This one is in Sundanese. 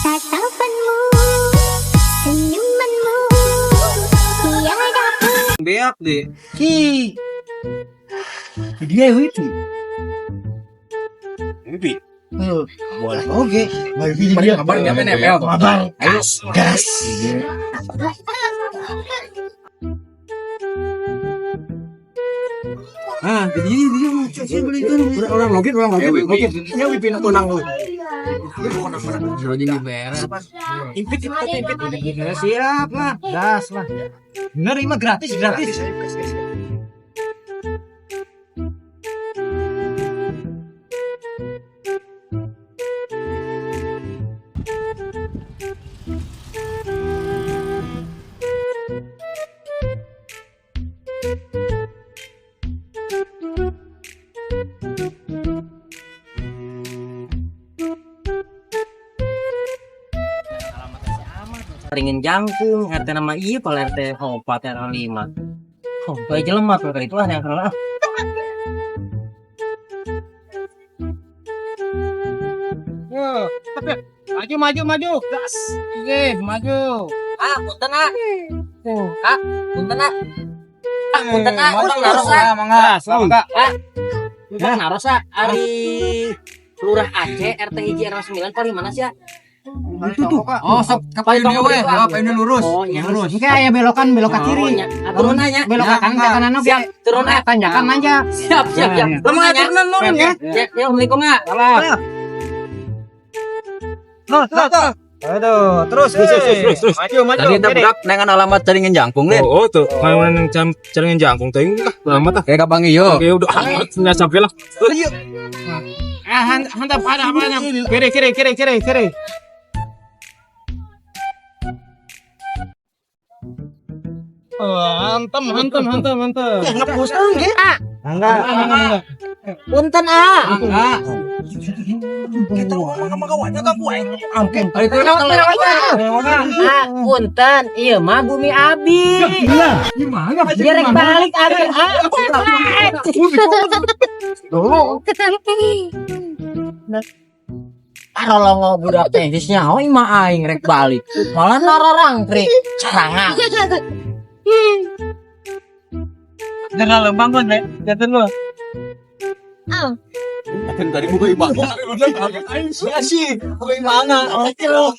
Tatapanmu, senyumanmu, tiada Beak deh. Ki. Dia itu. Wifi. Boleh. Oke. Wifi dia. Kabar nyampe nempel. Kabar. Ayo. Gas. Ah, jadi dia beli itu. Orang login, orang login, login. Ya wifi nak menang lu. Impit, impit, impit. Ya, siap lah. Gas lah. Nerima gratis, gratis. Ringin jangkung RT nama iya kalau RT 4 RT 5. Oh, kayak jelema tuh kali itu lah yang kenal ah. Maju, maju, maju. Gas. Oke, maju. Ah, punten ah. Ah, punten ah. Ah, punten ah. Urang naros ah. Mangga, mangga. Urang naros ah. Ari Lurah Aceh RT 1 RW 9 paling mana sih ah? Itu tuh. Oh, sok ke Paling payun tongkol we, itu, ya, ah. payun lurus. Oh, iya. Lurus. Ini kayak belokan, belok ke kiri. Oh, nya. Ah, turun aja. Belok ke kanan, ke kanan oke. Siap, turun ah. Tanjakan aja. Siap, siap, siap. Ya, ya. Lemah turunan turun ya. Ya, ya, Assalamualaikum ah. Salah. Loh, loh, loh. Aduh, terus, terus, terus, terus. Maju, maju. Tadi kita budak nengan alamat caringin jangkung lin. Oh, oh tuh, kayak yang jam jaringan jangkung tuh ini lah, lama tah. Kayak kapan iyo. Oke, udah nggak sampai lah. Ah, hantam ada apa ada. Kiri, kiri, kiri, kiri, kiri. Oh, hantam, hantam, hantam, hantam. Ngepus nggih. Enggak. Enggak. Punten ah. Enggak. Ah, punten. Iya mah bumi abi. Gimana? Dia rek balik abi. Ah. Arolongo budak teh geus nyaho imah aing rek balik. Malah narorangkrik. Carangan. Jangan lembang kan, Nek. Jangan lu. Kan tadi buka imana. Sih, buka imana. Oke loh.